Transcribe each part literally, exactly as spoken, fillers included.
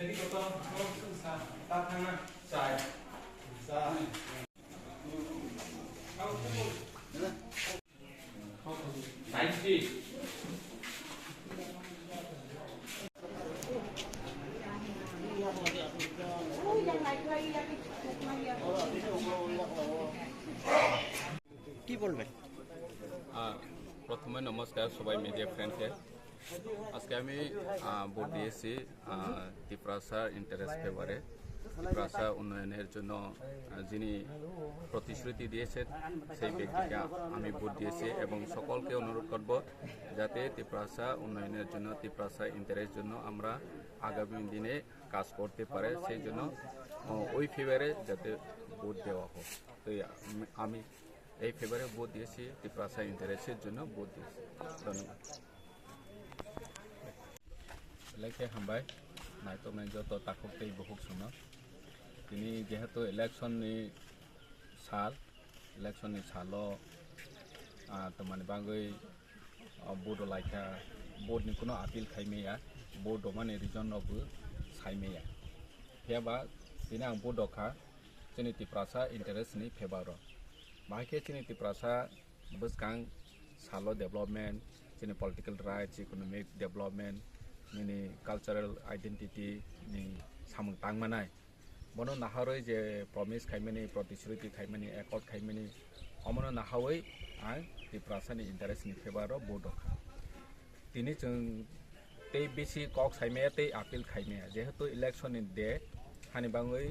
কি বলবেন? আহ, প্রথমে নমস্কার সবাই মিডিয়া ফ্রেন্ডকে। আজকে আমি, আহ, ভোট দিয়েছি, আহ, তিপ্রাসা ইন্টারেস্ট ফেভারে, তিপ্রাসা উন্নয়নের জন্য, আহ, যিনি প্রতিশ্রুতি দিয়েছেন সেই ব্যক্তিকে আমি ভোট দিয়েছি এবং সকলকে অনুরোধ করব যাতে তিপ্রাসা উন্নয়নের জন্য, তিপ্রাসা ইন্টারেস্ট জন্য আমরা আগামী দিনে কাজ করতে পারে, সেই জন্য, আহ, ওই ফেভারে যাতে ভোট দেওয়া হোক। তো আমি, আমি এই ফেভারে ভোট দিয়েছি, তিপ্রাসা ইন্টারেস্টের জন্য ভোট দিয়েছি। ধন্যবাদ। Belai khe hambai, naitok nai joto takhuk tei bukhuk songno. Tini jehetu election ni sal, election ni salo, ah, tomani bagwi, ah, vote rwlaikha, vote ni kuno appeal khai maya, vote rwmani reason rokbo sai maya. Phiya ba tini ang vote rwkha chini Tiprasa interest ni favour o. Bahai khe chini Tiprasa bwskang salo development, chini political rights, economic development, nini cultural identity ni samung tangmanai. Bono naharwi je promise khaimani, protisruti khaimani, accord khaimani, omono naharwi ang Tiprasani interest ni favour o vote rwkha. Tini chwng tei bisi kok saimaya tei appeal khaimaya, jehetu election ni day, hani bagwi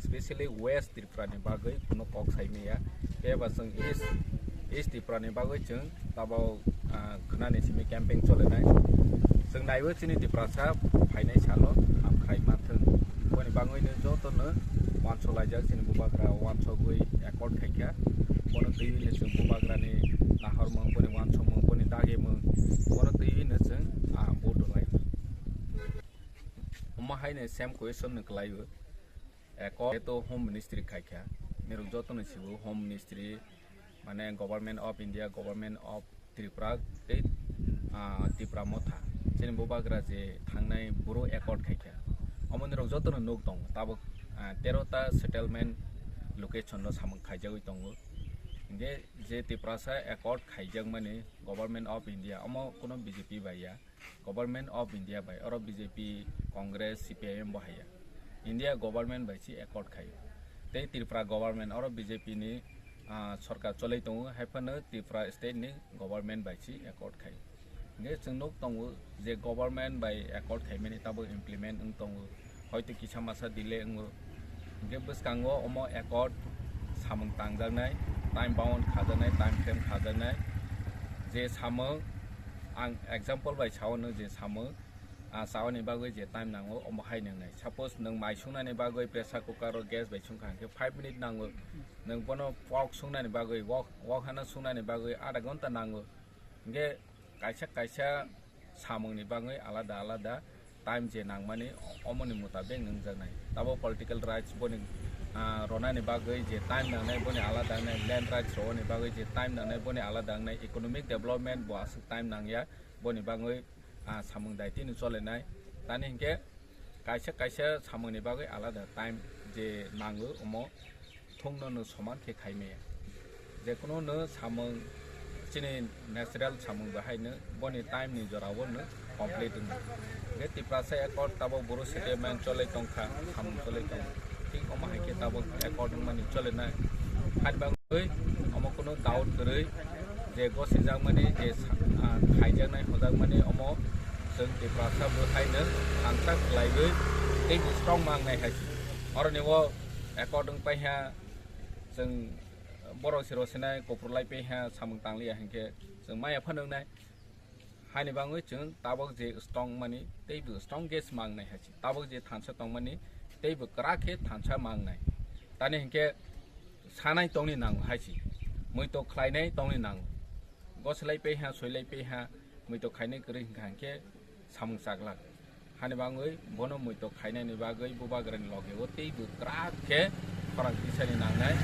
specially West Tripura ni bagwi kuno kok saimaya. Phiya ba chwng East, East Tripura ni bagwi chwng tabok, ah, khwnani simi campaign cholenai. Chwng naiwi chini Tiprasa phainai salo hamkrai manthwng. Boni bagwino jotono wansuk laijak chini bubagra, wansugwi accord khaikha. Bono twiwino chwng bubagrani nahormung, boni wansukmung, boni dagimung, bono twiwino chwng, ah, vote rwlai. Omo haino same question no kwlaio. Accord to Home Ministry khaikha. Nirok jotono sibo Home Ministry, mane Government of India, Government of Tripura tei, ah, Tipra Motha. Chini bubagra je thangnai boro accord khaikha. Omo nirok jotono nuk tongo. Tabok, ah, tero ta settlement location no samung khaijagwi tongo. Hingke je Tiprasa accord khaijakmani Government of India, omo kuno B J P bai ya. Government of India bai, oro B J P, Congress, C P I M bo haiya. India government bai si accord khaio. Tei Tripura government oro B J P ni, ah, sorkar cholai tongo, haiphano Tripura state ni government bai si accord khaio. Hingke chwng nuk tongo je government bai accord khaimani tabok implement wng tongo. Hoito kisa masa delay wngo. Hingke bwskango omo accord samung tangjaknai, time bound khajaknai, time frame khajaknai. Je samung, ang example bai sao, nwng je samung, ah, chaoni bagwi je time nango, omo hai nangnai. Suppose nwng mai sungnani bagwi pressure cooker o gas bai sungkha, hingke five minute nango. Nwng bono pork sungnani bagwi, wok, wok hano sungnani bagwi adha ghonta nango. Hingke kaisa kaisa samungni bagwi alada alada time je nangmani, omoni mutabek nungjaknai. Tabo political rights boni, ah, ronani bagwi je time nangnai boni alada wngnai, land rights roni bagwi je time nangnai boni alada wngnai, economic development bo aswk time nangya boni bagwi, ah, samung daitino cholenai. Tani hinkhe kaisa kaisa samungni bagwi alada time je nango, omo thungno no soman khe khai maya. Jekunu no samung, chini natural samung bahai no boni time ni jora o no complete wngna. Hingke Tiprasa accord tabok boro settlement cholai tongkha, samung cholai tongo. Thik omo hai khe tabok accord wngmani cholenai. Hai bagwi omo kunu doubt kwrwi je gosijakmani je sa-, ah, khaijaknai hojakmani omo chwng Tiprasa bwthai no thansa khlaiwi tei bo strong mangnai hai se. Oroni o accord wng paiha, chwng borok se rw sinai, kuphur lai paiha, samung tangliya hinkhe chwng maya phano wngnai. Haini bagwi chwng tabok je strong mani, teibo strongest mangnai hai se. Tabok je thansa tongmani, teibo kwrak khe thansa mangnai. Tani hinkhe sanai tongni nango hai se. Muitok khlainai tongni nango. Goslai paiha, soilai paiha, muitok khainai kwrwi hinkha hinkhe samung chaglak. Hani bagwi bono muitok khainani bagwi bubagrani loge o teibo kwrak khe khorang tisani nangnai,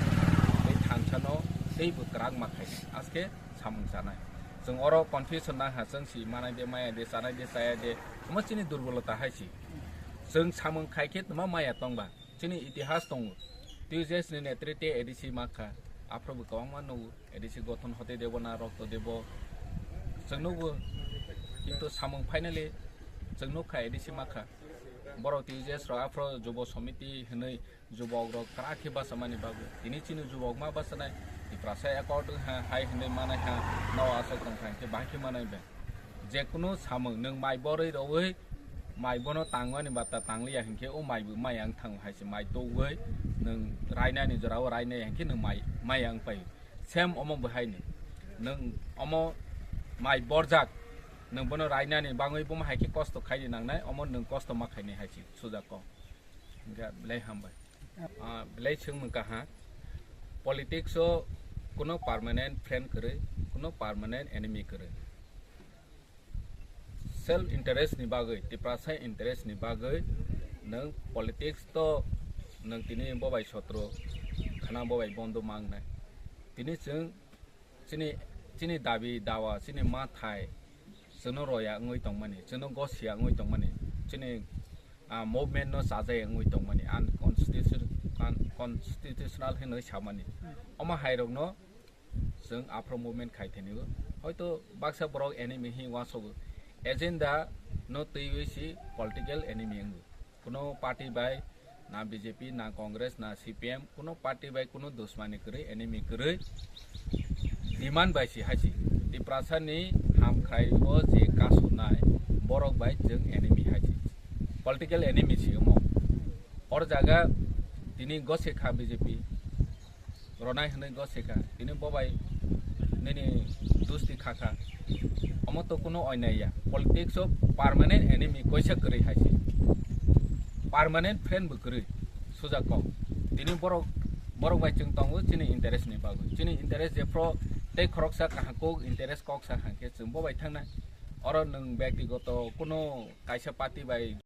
tei thansano teibo kwrak ma khainai, aske samung chanai. Chwng oro confusion nangkha, chwng si manai de maya de, chanai de chaya de, omo chini durbolota hai si. Chwng samung khai khe tma maya tongba? Chini itihas tongo. T U J S ni netrite A D C makha. Aphro bo kwbangma nugo. A D C gothon hote debo na rokto debo. Chwng nugo. Kintu samung finally chwng nukha A D C makha. Borok T U J S rok aphro jubo somiti hinwi jubok rok kwrak khe bachamani bagwi. Tini chini jubok ma bachanai. Tiprasa accord ha, hai hinwi manai ha. Nao aswk tongkha hinkhe bahai khe manai bai. Jekunu samung nwng mai borwi rwui mai bono tangmani bata tangliya hinkhe o mai bo maya wng thango hai se mai togwi nwng rainani jorao rainai hinkhe nwng mai maya wng paio. Same omo bo haino nwng omo mai borjak nwng bono rainani bangwi bomo hai khe kosto khaini nangnai omo nwng kosto ma khainai hai se sujak kok. Hinkhe belai hambai. Ah, belai swngmung kaha. Politics o kuno permanent friend kwrwi, kuno permanent enemy kwrwi. Self interest ni bagwi, Tiprasa interest ni bagwi nwng politics to nwng tini bobai sotro khana bobai bondo mangnai. Tini chwng chini, chini dabi dawa, chini mathai chwngno roya wngwi tongmani, chwngno gosia wngwi tongmani, chini, ah, movement no chajaya wngwi tongmani, unconstitution-, unconstitutional hinwi samani. Omo hai rokno chwng aphro movement khai thanigo. Hoito baksa borok enemy hi uansogo. Agenda no twiwi si political enemy wngo. Kuno party bai, na B J P, na Congress, na C P M, kuno party bai kuno dusmani kwrwi, enemy kwrwi, demand bai si hai si. Tiprasa ni hamkhrai o je kasu nai, borok bai chwng enemy hai si. Political enemy si omo. Or jaga tini gose kha B J P, ronai hinwi gose kha, tini bobai nini dusti kha kha. Omo to kuno onai ya. Politics o permanent enemy koisa kwrwi hai se. Permanent friend bo kwrwi sujak kok. Tini borok, borok bai chwng tongo chini interest ni bagwi. Chini interest jephro tei khoroksa kaham kok interest kok sa hangkhe chwng bobai thangnai. Oro nwng byaktigoto kuno kaisa party bai